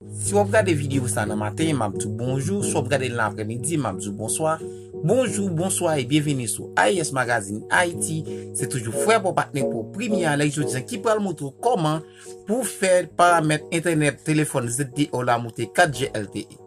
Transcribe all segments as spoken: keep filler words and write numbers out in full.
Si w ap gade videyo sa nan maten, m ap di w bonjou. Si w ap gade l nan aprèmidi, m ap di w bonswa. Bonjou, bonswa e byenveni sou A E S Magazine Haïti. Se toujou frè pa w, patnè pa w, Premye Alex, jodi a ki pral montre w kòman pou w fè paramèt entènèt telefòn Z T E w la moute kat G L T E.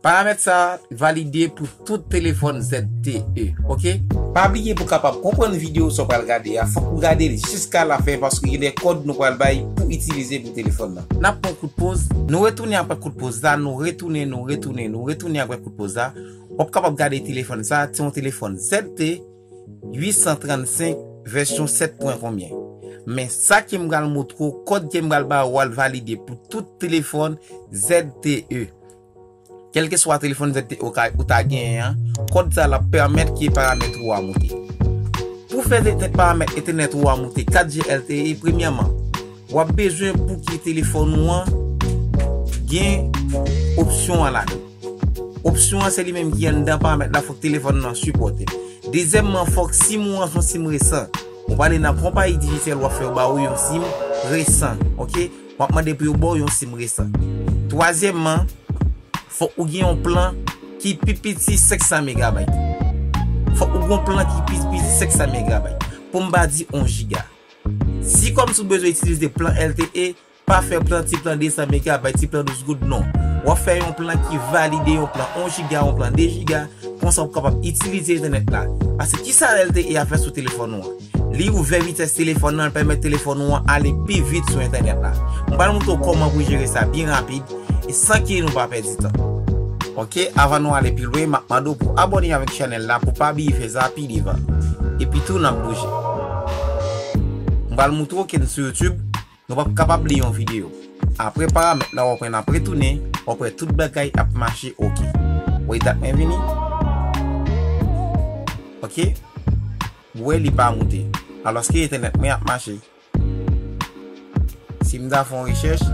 Paramèt sa a valide pou tout telefòn Z T E, oke? Pa bliye, pou w kapab konprann videyo sa w pral gade a, fòk ou gade l jiska lafen, paske gen de kòd nou pral bay pou itilize pou telefòn nan. N ap pran yon kout poz, nou retounen apre kout poz la, nou retounen, nou retounen, nou retounen apre kout poz la. W ap kapab gade telefòn sa a, se yon telefòn Z T uit san trannsenk vèsyon sèt pwen konbyen. Men sa ke m pral montre w, kòd ke m pral ba ou a, l valide pou tout telefòn Z T E. Kèlkeswa telefòn Z T E ou ka, ou ta genyen an, kòd sa l ap pèmèt ke paramèt ou a moute. Pou fè te-, te-, paramèt entènèt ou a moute kat G L T E, premyèman, w ap bezwen pou ke telefòn ou an gen opsyon an ladan. Opsyon an se li menm ki anndan paramèt la, fòk telefòn nan sipòte. Dezyèmman, fòk sim ou an se yon sim resan. Ou prale nan konpayi Digicel, w ap fè yo ba ou yon sim resan, oke? W ap mande pou yo ba w yon sim resan. Twazyèmman, fòk ou gen yon plan ki pi piti senk san megabayt. Fòk ou gen yon plan ki pi piti senk san megabayt. Pou m pa di yon jiga. Si kòmsi w bezwen itilize plan L T E, pa fè plan, ti plan de san megabayt, ti plan douz goud, non. W ap fè yon plan ki valide, yon plan yon jiga, yon plan de jiga, konsa w ap kapab itilize entènèt la. Paske kisa L T E a fè sou telefòn ou an? Li ouvè vitès telefòn nan, l pèmèt telefòn ou an ale pi vit sou entènèt la. M pral montre w kòman pou jere sa byen rapid e san ke nou pa pèdi tan. Oke, avan nou ale pi lwen, m ap mande w pou abòne avèk chanèl la pou pa bliye fè sa pi devan. Epi tou, n ap bouje. M pral montre w ke n sou YouTube, nou p ap kapab li yon videyo. Apre paramèt la, w ap wè n ap retounen, w ap wè tout bagay ap mache oke. Wè dat mwen vini. Oke. Ou wè li pa moute. Alòske entènèt mwen ap mache. Si m ta fè yon rechèch.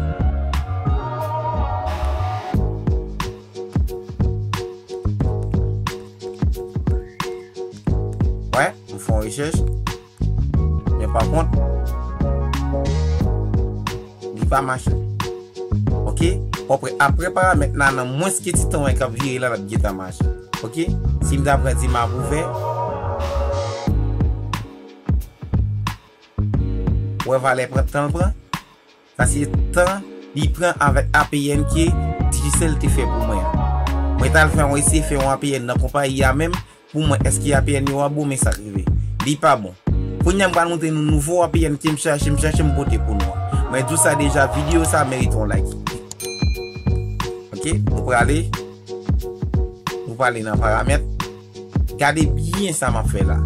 Wè, m fè yon rechèch. Men pa kont, li pa mache. Oke? Apre, apre paramèt la, nan mwens ke ti tan w wè k ap vire la, l ap gentan mache. Oke? Si m ta pran di m ap ouvè, wè valè pran tan l pran. Sa se tan li pran avèk A P N ke Digicel te fè pou mwen an. Mwen t al fè yon eseye fè yon A P N nan konpayi a menm pou mwen èske A P N yo a bon, men sa k rive. Li pa bon. Kounye a m pral montre nou nouvo A P N ke m chache, m chache m pote pou nou an. Mwen di w sa deja, videyo sa merite yon like. Oke, nou prale. Nou prale nan paramèt. Gade byen sa m ap fè la.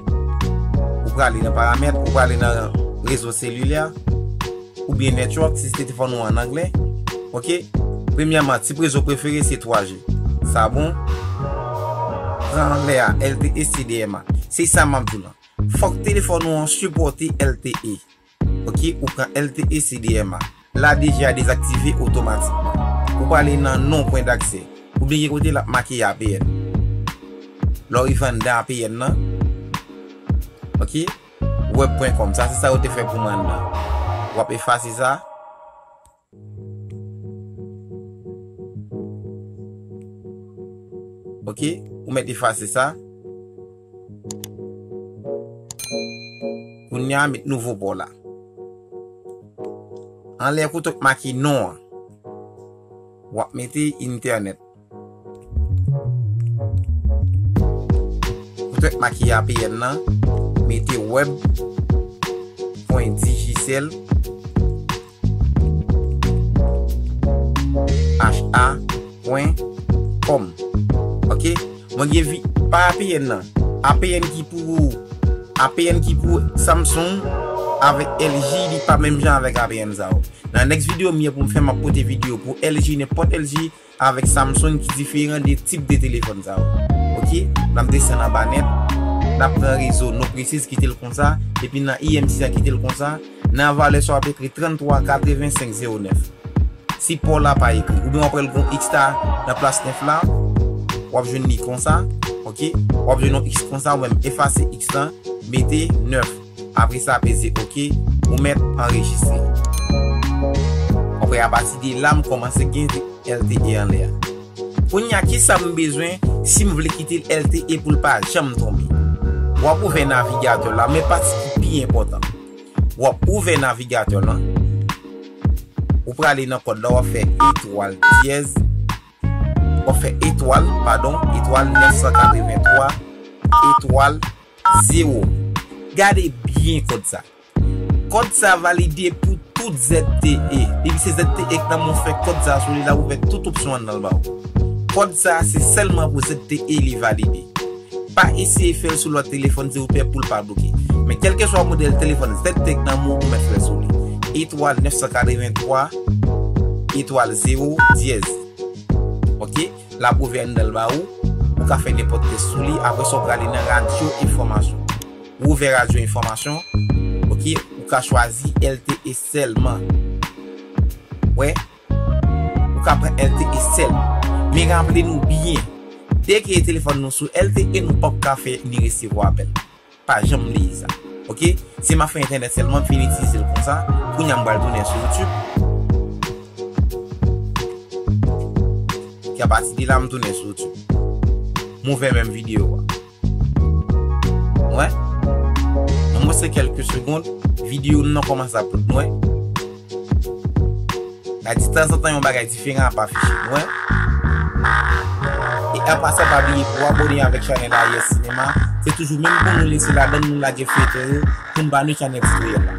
Ou prale nan paramèt, ou prale nan rezo selilè, oubyen network, si se telefòn ou an anglè. Oke? Premyèman, tip rezo prefere se twa G. Sa bon? Pran anlè a, L T E C D M A. Se sa m ap di w lan. Fòk telefòn ou an sipòte L T E. Oke, ou pran L T E C D M A. La deja dezaktive otomatikman. Ou prale nan non pwen daksè. Oubyen gen kote l ap make A P N. Lè w rive anndan A P N nan, oke, web pwen kòm. Sa se sa yo te fè pou mwen anndan. W ap efase sa. Oke, ou mèt efase sa. Kounye a, met nouvo pa w la. Anlè kote w make non an, w ap mete entènèt. Kote w make A P N nan, mete web pwen digicel H A pwen com. Oke? Mwen gen vi-, pa A P N nan. A P N ki pou, A P N ki pou Samsung avèk L G, li pa menm jan avèk A P N sa yo. Nan next video m ye pou m fè, m ap pote videyo pou L G, nenpòt L G avèk Samsung ki diferan de tip de telefòn sa yo. Oke? N ap desann anba nèt, n ap pran rezo, nou presiz kite l konsa, epi nan I M six an kite l konsa, nan valè sa w ap ekri tranntwa katrevensenk zewo nèf. Si pa w la pa ekri, oubyen w ap wè l gon X ta nan plas nèf la, w ap jwenn li konsa, oke? W ap jwenn yon X konsa, ou menm efase X lan, mete nèf. Apre sa, peze oke, ou mèt anrejistre. W ap wè apati de la, m kòmanse gen L T E anlè a. Kounye a, kisa m bezwen si m vle kite l L T E pou l pa janm tonbe? W ap ouvè navigatè w la, men pati ki pi enpòtan. W ap ouvè navigatè w lan. Ou prale nan kòd la, w ap fè etwal dyèz. W ap fè etwal, padon, etwal nèf san katrevenntwa, etwal zewo. Gade byen kòd sa. Kòd sa valide pou tout Z T E. Depi se Z T E k nan men w, fè kòd sa sou li, l ap ouvè tout opsyon anndan l ba w. Kòd sa se sèlman pou Z T E li valide. Pa eseye fè l sou lòt telefòn si w pè pou l pa bloke. Men kèlkeswa modèl telefòn Z T E k nan men w, ou mèt fè l sou li. Etwal nèf san katrevenntwa, etwal zewo dyèz. Oke? L ap ouvè anndan l ba ou. Ou ka fè nenpòt tès sou li. Apre sa, w prale nan radyo enfòmasyon. Ou ouvè radyo enfòmasyon. Oke? Ou ka chwazi L T E sèlman. Wè? Ou ka pran L T E sèlman. Men raple nou byen, dèke telefòn nou sou L T E, nou p ap ka fè ni resevwa apèl. Pa janm bliye sa. Oke? Si m ap fè entènèt sèlman, m fin itilize l konsa. Kounye a, m pral tounen sou YouTube. Ki apati de la, m tounen sou YouTube. M ouvè menm videyo a. Nou wè? Nan mwens ke kèlke segonn, videyo m nan kòmanse ap load. Nou wè? Gade, tanzantan yon bagay diferan ap afiche, nou wè. E an pasan, pa bliye pou abòne avèk chanèl A I S Cinema. Se toujou menm bon nou lese ladan, nou lage feyton yo pou n pa nwi chanèl Titoyèl la.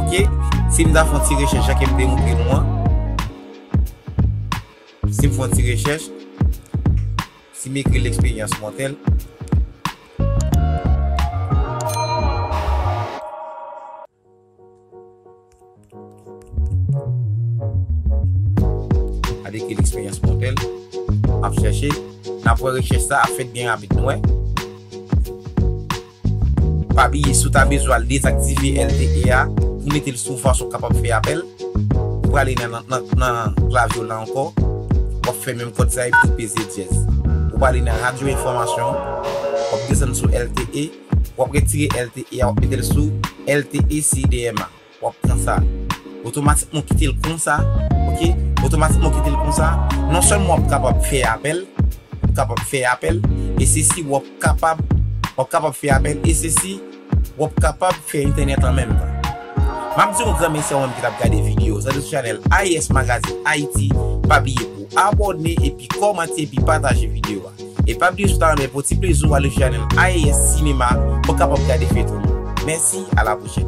Oke? Si m ta fè yon ti rechèch, jan ke m te montre nou an. Si m fè yon ti rechèch, si m ekri L'expérience mortelle, gade ki L'expérience mortelle. M ap chèche. N ap wè rechèch sa ap fèt byen rapid, nou wè. Pa bliye, si w ta bezwen al dezaktive L T E a, pou mete l sou fason w kapab fè apèl, ou prale nan, nan, nan, nan klavye w la ankò, w ap fè menm kòd sa epi w peze dyèz. Ou prale nan radyo enfòmasyon, w ap desann sou L T E, w ap retire L T E a, w ap mete l sou L T E C D M A. W ap pran sa. Otomatikman, w kite l konsa. Oke? Otomatikman, w kite l konsa. Non sèlman w ap kapab fè apèl, w ap kapab fè apèl, e se si w ap kapab, w ap kapab fè apèl, e se si w ap kapab fè entènèt an menm tan. M ap di yon gran mèsi a ou menm ki t ap gade videyo sa sou chanèl A I S Magazine Haïti. Pa bliye pou abòne, epi kòmante, epi pataje videyo a. E pa bliye, si w ta renmen pran ti plezi w, ale sou chanèl A I S Cinema pou w kapab gade feyton yo. Mèsi, a la pwochèn.